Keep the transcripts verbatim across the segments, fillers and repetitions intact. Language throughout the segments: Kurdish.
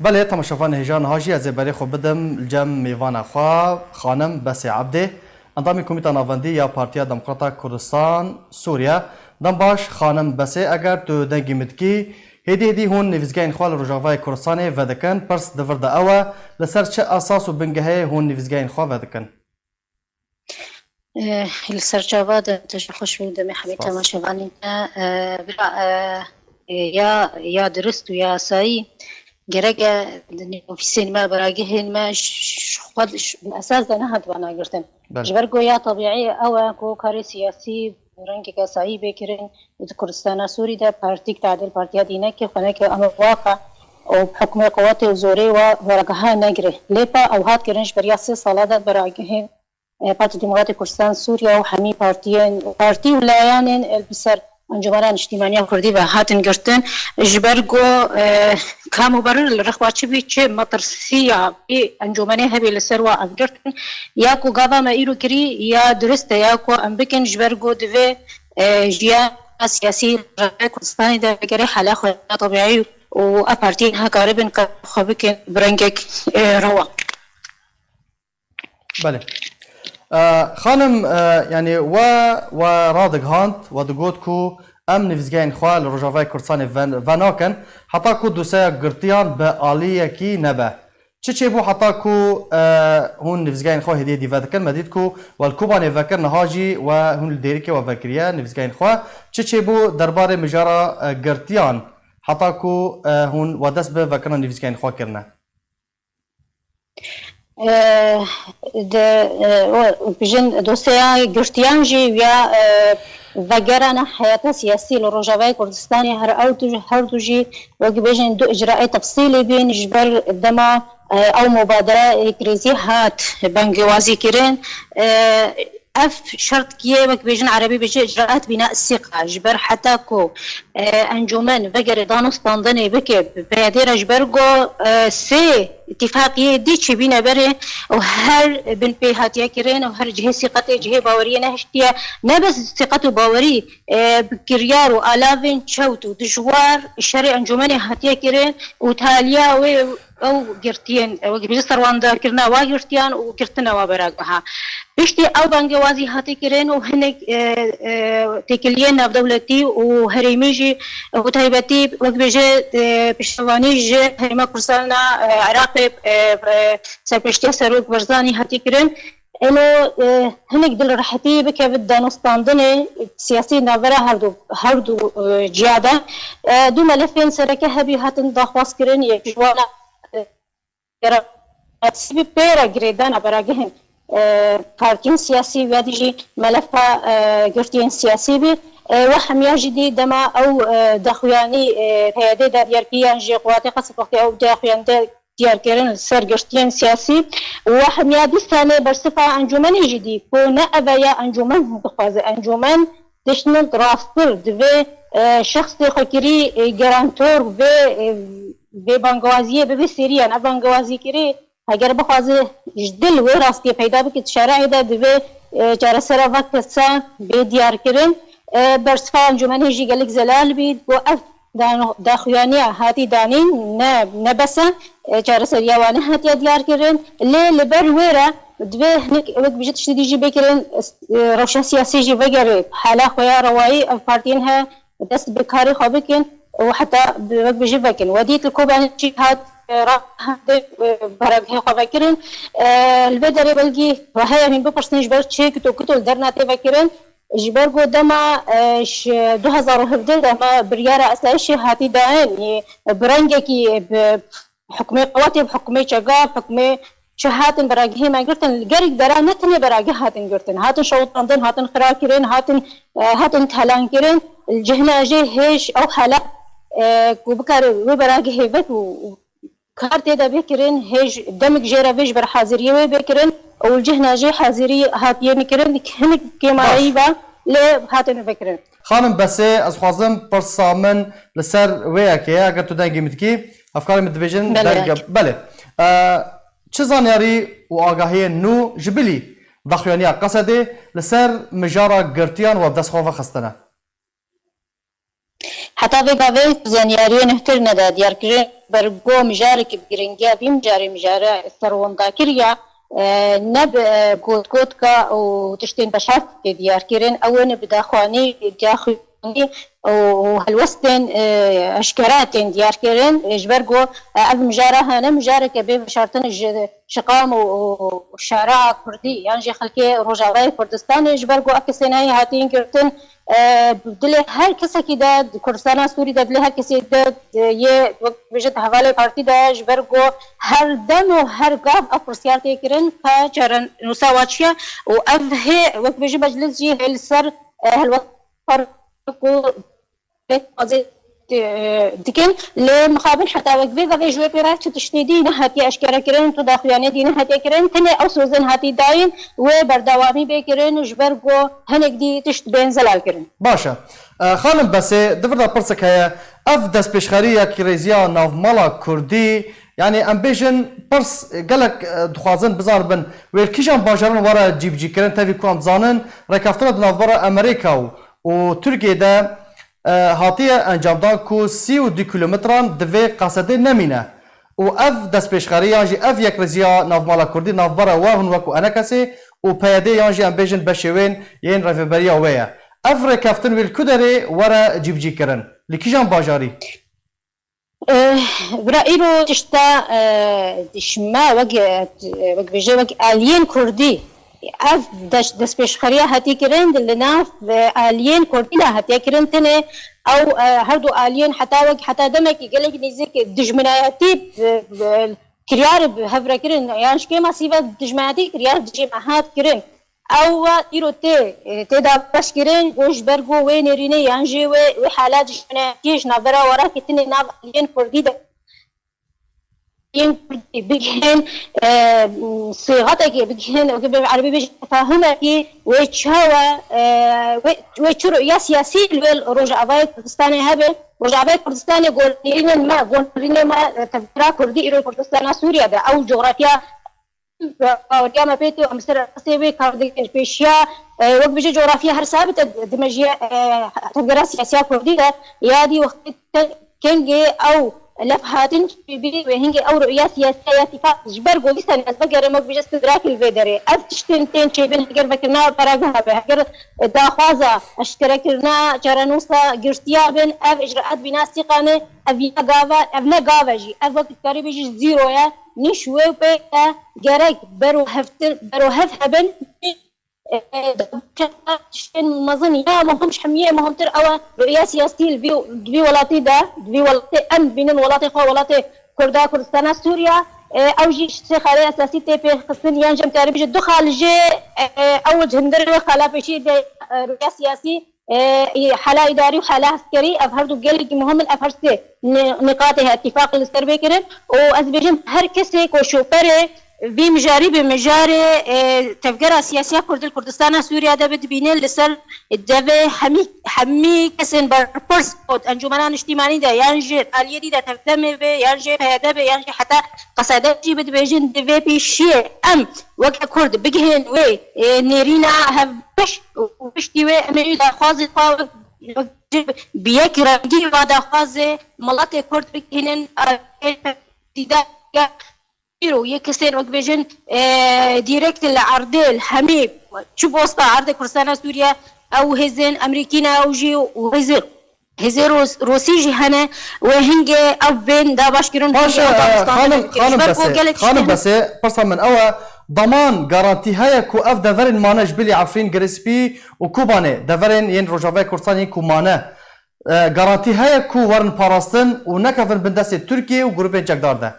Belê, temaşevanê hêja, niha jî ez ê berê xwe bidim li cem mêvana xwe, xanim Besê Ebdê, endamê Komîta Navendî ya Partiya Demokrata Kurdistan Sûriye. Dem baş, xanim Besê, eger tu dengê min dikî, hêdî hêdî hûn nivîzgehên xwe li Rojavayê Kurdistanê vedikin. Pirs di vir de ew e, li ser çi esas û bingehê hûn nivîzgehên xwe vedikin? Eh, li ser çava de tu jî xweş bî, demê hemî Spas. Temaşevanî te, eh, bira, eh, eh, ya, ya dirist û ya asayî gerek e di nêv ofîsên me, beragihên me ş-, ş-, xwe di ş-, esas de nehat vana girtin. Belê. Ji ber ku ya tebîî ew e ku karê siyasî rengeke asayî bê kirin, di Kurdistana Sûrî de partîk tadil partiya dînekê xwe neke, em waka û hukmê quwetê û zorê wa werageha negire. Lê pa ew hat kirin ji beriya sê sala de beragihên e, Partiya Demokratê Kurdistan Sûriye û hemî partiyên, partî û layanên, e, li ser Encûmena Niştîmaniya Kurdî ve hatin girtin. Ji ber ku, e, kam û berû li rixwa çi bî, çi metirsiya vî encûmenê hebî li ser wa ev girtin. Ya ku gava me îro kirî ya dirist e, ya ku em bikin, ji ber ku divê, e, jiyana siyasî li Rojavayê Kurdistanê de vegerê hala xwe ya tebîî û ev partiyên hekaribin ka xwe bikin bi rengek, e, rewa. Belê. E, xanim, e, yanî we, we radigihand, we digot ku em nivîzgehên xwe li Rojavayê Kurdistanê ven-, venakin, heta ku dosyaya girtiyan bi aliyekî nebe. Çi çêbû heta ku, e, hûn nivîzgehên xwe hêdî hêdî vedikin? Me dît ku we li Kobanê vekir, niha jî we hûn li Dêrikê we vekiriye nivîzgehên xwe. Çi çêbû derbarê mijara, e, girtiyan heta ku, e, hûn we dest bi vekirina nivîzgehên xwe kirine? Eh, de, eh, o, bijin dosyeya girtiyan jî ya, eh, vegerana heyata siyasî li Rojavayê Kurdistanê her ew du, her du jî wek bêjin du icraê tefsîlî bîn ji ber dema, eh, ew mubadere krîzî hat bangewazî kirin. Eh, Ev şertkiye, wek bêjin erebî bêje icraat bîna siqa, ji ber heta ku, e, encûmen vegere danûstandinê bike bi P Y D re, ji ber ku, e, sê îtîfaqiyê dî çêbîne berê û her binpê hatiye kirin û her cihê siqetê cihê baweriyê nehiştiye. Ne bes siqet û bawerî, e, bi kiryar û alavên çewt û dijwar şerê encûmenê hatiye kirin û taliya wê ew girtiyên, wek bêje serwandarkirina wa girtiyan û girtina wa berageha. Piştî ew bangewazî hatî kirin û hinek, e, e, têkiliyên navdewletî û herêmî jî, û taybetî wek bêje, e, piştevanî ji Herêma Kurdistana, e, Iraqê, e, e, serpeştiya Serok Barzanî hatî kirin. Êno, e, hinek dilrehetî bikeve danûstandinê siyasî navbera her du, her du, e, ciya de. E, du melefên sereke hebî hatin daxwaz kirin, yek ji wan, e, Sibê pê re girêdana beragihên, e, partiyên siyasî, ya dî jî melefa, e, girtiyên siyasî bî. E, we hemiya jî dî dema ew, e, daxuyanî, e, P Y D de diyar kiriyan jî quwatê qasî wextê ew daxuyanî de diyar kirin li ser girtiyên siyasî. We hemiya dîsanê bersifa encûmenê jî dî ku ne ev e ya encûmen dixwaze. Encûmen tiştnek rasttir divê, e, şexsê xwekirî, e, garantor vê, e, vê bangewaziyê bibe serî, yan ev bangewazîkirî heger bixwaze ji dil wê rastiyê peyda bike di şerehê de, divê, e, çaresera va kesa bê diyarkirin. E, bersifa encûmenê jî gelek zelal bî, ku ev dan-, daxuyaniya hatî danîn ne, ne bes e, e, çareseriya wan nehatiye diyarkirin. Lê li ber wê re divê hinek wek bijî tiştê dî jî bê kirin, e, rewşa siyasî jî vegere hala xwe ya rewayî, ev partiyên he dest bi karê xwe bikin û heta bi, wek bijî vekin. We dît li Kobanê jî hat, e, ra-, hevdê, e, beragihê xwe vekirin. E, li vê derê belkî we heye min bipirsin ji ber çi kito kito li derna tê vekirin. Ji ber ku dema, e, ji du hezar û hevdeh de me biryara esayişê hatî dayîn, yê bi rengekî, bi hukmê qewetê, bi hukmê çega, bi hukmê çi hatin beragihê me girtin, li gelek dera ne tenê beragih hatin girtin. Hatin şewitandin, hatin xira kirin, hatin, e, hatin talan kirin. Li cihna jê hêj ew hala, e, ku bikare wê beragihê vek û, û kar tê de bê kirin, hêj demik jê re vê ji ber haziriyê wê bê kirin û li cihna jê hazirî hatiye nekirin, hinek kêmarayî Baş. va lê hatine vekirin. Xanim Besê, ez xwazim pirsa min li ser wê yekê ye, eger tu dengê min dikî, hevkarê min dibêjin Belê. denge-, belê. E, çi zanyarî û agahiyên nû ji bilî daxuyaniya Qesedê li ser mijara girtiyan we bi dest xwe ve xistine? Heta vê gavê zanyariyê nuhtir nede diyar kirin. ber ku mijarek bi giringiya vî mijarê mijara serwendakiriya, e, ne bi, e, gotgotka û tiştên veşartî tê diyar kirin, ew ê bi daxuyanî, daxuyanî û, û helwestên, e, eşkera tên diyar kirin, e, ji ber ku, e, ev mijara hene mijareke bê veşartin ji şiqam û, û şara Kurdî yan jî xelkê Rojavayê Kurdistanê, ji ber ku ev kesên heyî hatin girtin, e, dilê her kesekî de, di Kurdistana Sûrî de, dilê her kesê de, e, yê, wek bêje, di hevalê partî de, ji ber ku her dem û her gav ev pirsiyar tê kirin, ka çarenûsa wa çi ye û ev hê, wek bêje, meclis jî hê li ser, e, helwest ku pê dixwazê, e, dikin. Lê mixabin heta wek vê gavê ji wê pê re tu tiştê dî nehatiye eşkere kirin, tu daxuyaniyê dî nehatiye kirin, tenê ew sozên hatî dayîn wê berdewamî bê kirin, ji ber ku hinek dî tişt bên zelal kirin. Baş e. E, xanim Besê, di vir de pirsek heye. Ev destpêşxerî ya Yekîrêziya Navmala Kurdî, yanî em bêjin pirs gelek, e, dixwazin bizanibin, wê li kîjan bajaran were cîbicîkirin, tevî ku em dizanin rêkeftina di navbera Amerîka û, û Tirkiyê de, e, hatiye encamdan ku sî û du kîlometran di vê qasedê nemîne. Û ev destpêşxerî yan jî ev yekrêziya navmala Kurdî navbera we hûn wekû enekesê û P Y D yan jî em bêjin beşê wên yên rêveberiya wê ye. Ev rêkeftin wê li ku derê were cîbicîkirin? Li kîjan bajarî? Eh, bira îro tişta, eh, ji me wek, eh, wek bêje, wek aliyên Kurdî, ev dest-, destpêşxeriya hatî kirin, li nav, eh, aliyên Kurdî de hatiye kirin. Tenê ew, eh, her du aliyên heta wek, heta demekî gelek nêzîk dijminayetî, eh, eh, kiryar bi hev re kirin, yan ji kêma sîve dijminayetî kiryar dijê me hat kirin. Ew îro tê, tê dabeşkirin, ku ji ber ku wê nêrînê yan jî wê, wê hala dijminayetiyê ji navbera were ketine nav aliyên Kurdî de, aliyên Kurdî bigihên, e, sîxetekê bigihên, wekî bi erebî bêjin tefahumekî, wê çawa, e, wê, wê çi ruya siyasî li wê Rojavayê Kurdistanê hebe. Rojavayê Kurdistanê got nêrînên me, got nêrînê me, e, tevgera Kurdî îro Kurdistana Sûriye de, ew coğrafya Bawerîya me pê tê, em ser esasê wê kar dikin. Pêşiya, e, wek bêje, coğrafya her sabit e, di mejiyê, e, tevgera siyasiya Kurdî de, ya dî wextê te-, kengê ew lef hatin çêbî wê hingê ew ruya siyasiya ya tîfaq ji ber ku dîsa ez vegerim, wek bêje, stidrak li vê derê. Ev tiştên tên çêbin heger vekirina parageha be, heger daxwaza eşkerekirina çarenûsa girtiya bin, ev icraat bîna sîqane, ev ya gava, ev ne gava jî, ev wek dikarî bêjî zîro ye. Nîş wê pê ye, gerek beroheftin, berohev hebin. E, e, tiştên mezin ya muhim ji hemiyê muhimtir ew e, rêya siyasî li vî, di vî welatî de, di vî welatê em dibînin, welatê xwe, welatê Kurda, Kurdistana Sûriya, e, ew jî ji sê xalê esasî tê pê xistin, yan jî em karî bijî du xal jê, e, e, ew ji hundir wê xala pêşî de, e, rêya siyasî e, hala îdarî û hala eskerî, ev her du gelekî muhim in, ev her sê ni-, niqatê heye tîfaq li ser bê kirin û ez dibêjim her kesê ku şoferê vî mijarî bi mijarê, e, tevgera siyasiya Kurd li Kurdistana Sûriye de bi dibîne li ser devê hemî, hemî kesên berpirs û encûmena niştîmanî de yan jî aliyê dî de tevdemê be yan jî P Y D be yan jî heta qesede jî bi dibêjin divê pêşiyê em weke Kurd bigihên wê, e, nêrîna hevbeş û piştî wê em ê daxwazê xwe bi yek rengî va daxwazê miletê Kurd bigihînin, e, dîda ya îro yê kesên wek bêjin, e, direkt li erdê, li hemî çi bosta erdê Kurdistana Sûriye, ew hêzên Amerîkî ne, ew jî û hêzên Hêzê Ros-, Rûsî jî hene, wê hingê ew bên dabaşkirin, Baş e, hingê ew e, dabistanê xanim, bikin. Ji xanim ber ku Besê, gelek xanim tiştên Besê, pirsa min ew e, daman garantî heye ku ev deverên mane ji bilî Efrîn, Girê Spî û Kobanê, deverên yên Rojavayê Kurdistan yên ku mane, e, garantî heye ku werin parastin û nekevin bin destê Tirkiyê û grûpên çekdar de?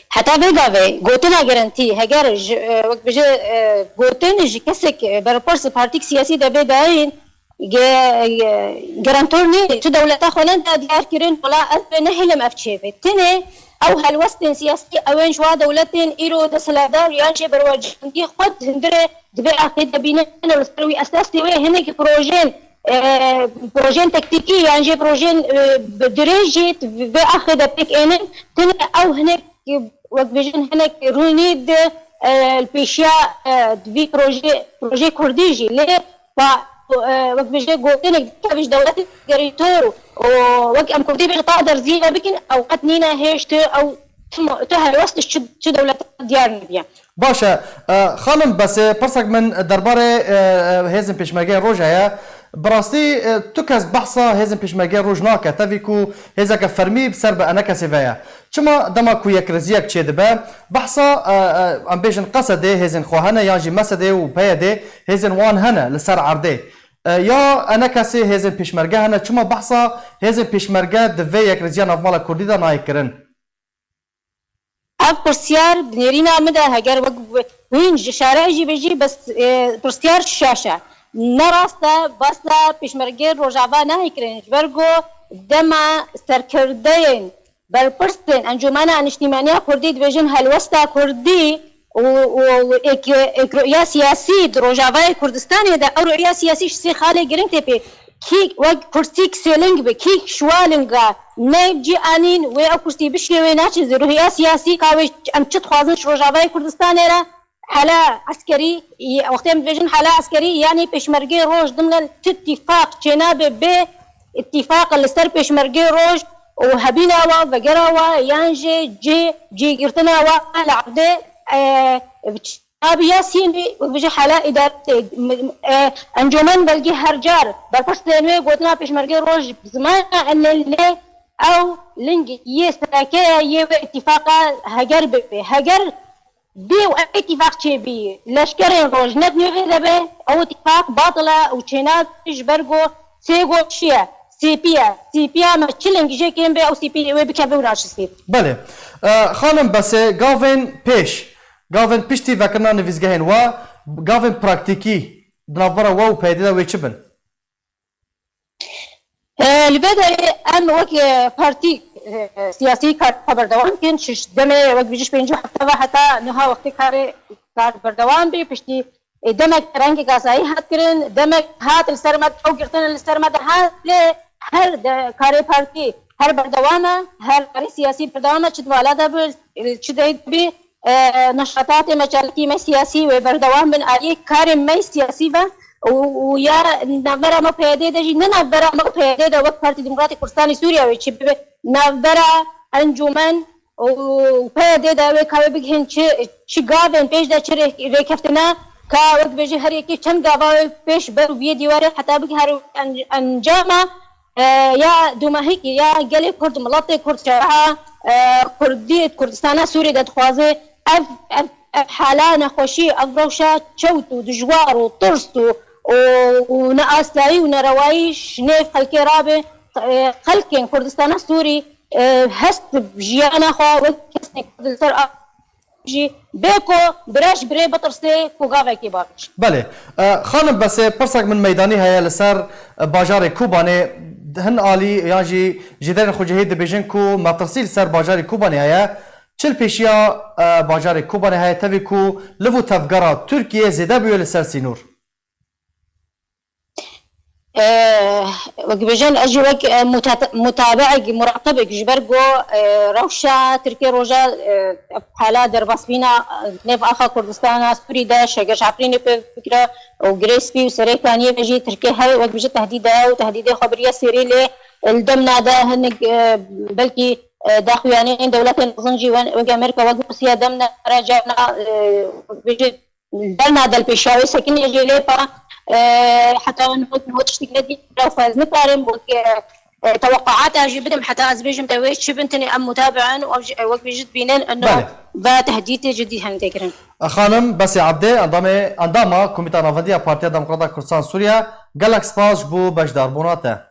Heta vê gavê gotina gerentî, heger ji, e, wek bêje, e, gotin ji kesek, e, berpirs partîk siyasî de bê dayîn, ge-, e, garantor nîne. Tu dewleta xwe neda diyar kirin, wela ez vê nehêlim ev çêbe. Tenê ew helwestên siyasî ew ên ji wa dewletên îro desthilatdar yan jê berwacandî xwe di hundirê di vê axê de bînin û li ser wî esasê wê hinekî projeyên, e, projeyên tektîkî yan jî projeyên, e, bi dirêj jî di vê axê de pêk ênin. Tenê ew hinek, wek bêjin, hinek rûnî di, e, li pêşiya, e, di vî projê, projê kurdî jî lê va e, wek bêje gotinek dikeve ji dewletê gerî tor û wek em kurdî bêjin ta derzî ve bikin, ew qet nîne hêj tu ew tu mo-, tu helwest çi, çi dewleta diyar nebiye. Baş e. E, xanim, bes, e, pirsek min derbarê, e, e, hêzên pêşmergeyê roj heye. Bi rastî, e, tu kes behsa hêzên pêşmergeyê roj nake. Tevî ku hêzeke fermî bi ser bi enekesê ve ye. Çima dema ku yekriziyek çêdibe, behsa, e, e, em bêjin Qesedê hêzên xwe hene yan jî Mesedê û P Y D'ê hêzên wan hene li ser erdê. E, ya enekesê hêzên pêşmerge hene, çima behsa hêzên pêşmerge di vê yekriziya navmala kurdî de nayê kirin? Ev pirsyar di nêrîna min de heger wek hûn ji şare jî bêjî, bes, e, pirsyar şaş e. Ne rast e, behsa pêşmergê Rojava nayê kirin, ji ber ku dema serkirdeyên berpirsên Encûmena Niştîmaniya Kurdî dibêjin helwesta Kurdî û, û, û êk-, êk ruya siyasî di Rojavayê Kurdistanê de, ew ruya siyasî ji sê xalê giring tê pê. Kî wek kursîk sêling be, kî şiwa linga, ne cî anîn wê ew kursî bişkê wê naçe zî ruhiya siyasî ka wê em çi dixwazin ji Rojavayê Kurdistanê re, hela eskerî, wextê em dibêjin hela eskerî, yanî pêşmergê roj dimle çi tîfaq çênabe bê îtîfaq li ser pêşmergê roj û hebîna wa, vegera wa, yan jî cî, cîgirtina wa li erdê, e, Abi ya sînî bije hela îdare, e, encûmen belkî her car berpirsên wê gotina pêşmergê roj bi zimana enê lê ew ling yê sereke ye yê wê îtîfaqa heger bibe. Heger bê û ev îtîfaq çêbî, leşkerên roj ne di nêvê de be, ew îtîfaq batil e û çênabe ji ber ku sê goşî ye, sêpî ye. Sêpiya me çi ling jê kêm be, ew sêpî wê bikeve û naşisî. Belê. E, xanim, bes e gavên pêş, gavên piştî vekirina nivîsgehên we, gavên praktîkî di navbera we û P Y D'ê de wê çi bin? E, li vê derê em wek, e, partî, e, siyasî kar xwe berdewam dikin. Ji demê wek bêjî ji pêncî û heft ve heta niha wextê karê kar berdewam bî. Piştî, e, demek rengê gazayî hat kirin, demek hat li ser me, ew girtin li ser me dihat, lê her de karê partî her berdewam e, her karê siyasî berdewam e, çi di vala de bi, çi dey bî, e, neşatatê me çalakî me siyasî wê berdewam bin aliyê karê me siyasî ve û, û ya navbera me P Y D de jî, ne navbera me P Y D de wek Partî Demokratîk Kurdistanê Sûriye wê çi bibe, navbera encûmen û P Y D de wê kawê bigihên çi, çi gavên pêş de çi rê-, rêkeftine ka wek bêjî her yekê çend gava wê pêş ber û biyê dîwarê heta bigihare en-, encama, e, ya dûmahîkî ya gelê Kurd, miletê Kurd, şereha, e, Kurdî, Kurdistana Sûrî de dixwaze ev, ev, ev hala nexweşî, ev rewşa çewt û dijwar û tirs û, û, û neasayî û nerewayî ji nêv xelkê rabe, e, xelkên Kurdistana Sûrî, e, hest bi jiyana xwe wek kesên Kurd li ser jî bê ku bira ji birê bitirsê ku gavekî baş. Belê. E, xanim, bes e pirsek min meydanî heye li ser, e, bajarê Kobanê. Hin alî yan jî ji derên xwecihî dibêjin ku metirsî li ser bajarê Kobanê heye. Çi li pêşiya, e, bajarê Kobanê heye tevî ku liv û tevgera Tirkiyê zêde bûye li ser sînor? E, wek bêjin, ez jî wek, e, muta-, mutabeek, muraqibek ji ber ku, e, rewşa Tirkiye roja, e, hala derbasbîna, e, nêv axa Kurdistana Sûrî de, Şegeş Efrînê pê fikre û Girê Spî û Serê Kaniyê ve jî Tirkiye her wek bêjin tehdîd e û tehdîdê xwe biriye sêrî lê, e, li demna de hinek, e, belkî, e, daxuyaniyên dewletên mezin jî wen wek Amerîka wek Rûsya demne re carna, e, wek bêjin Berna delpêşiya wê sekinê jê lê pa, e, heta niha niha tiştek nedî, ew xwe ez nikarim wek, e, e, teweqaata jî bidim, heta ez bêjim te wê çi bin, tenê em mutabi'in û ev jî, e, wek vê jî dibînin, ino Belê. ve tehdîtê cidî hene têkirin. Xanim Besê Ebdê, endamê, endama Komîta Navendî ya Partiya Demokrata Kurdistan Sûriye, gelek spas ji bo beşdarbûna te.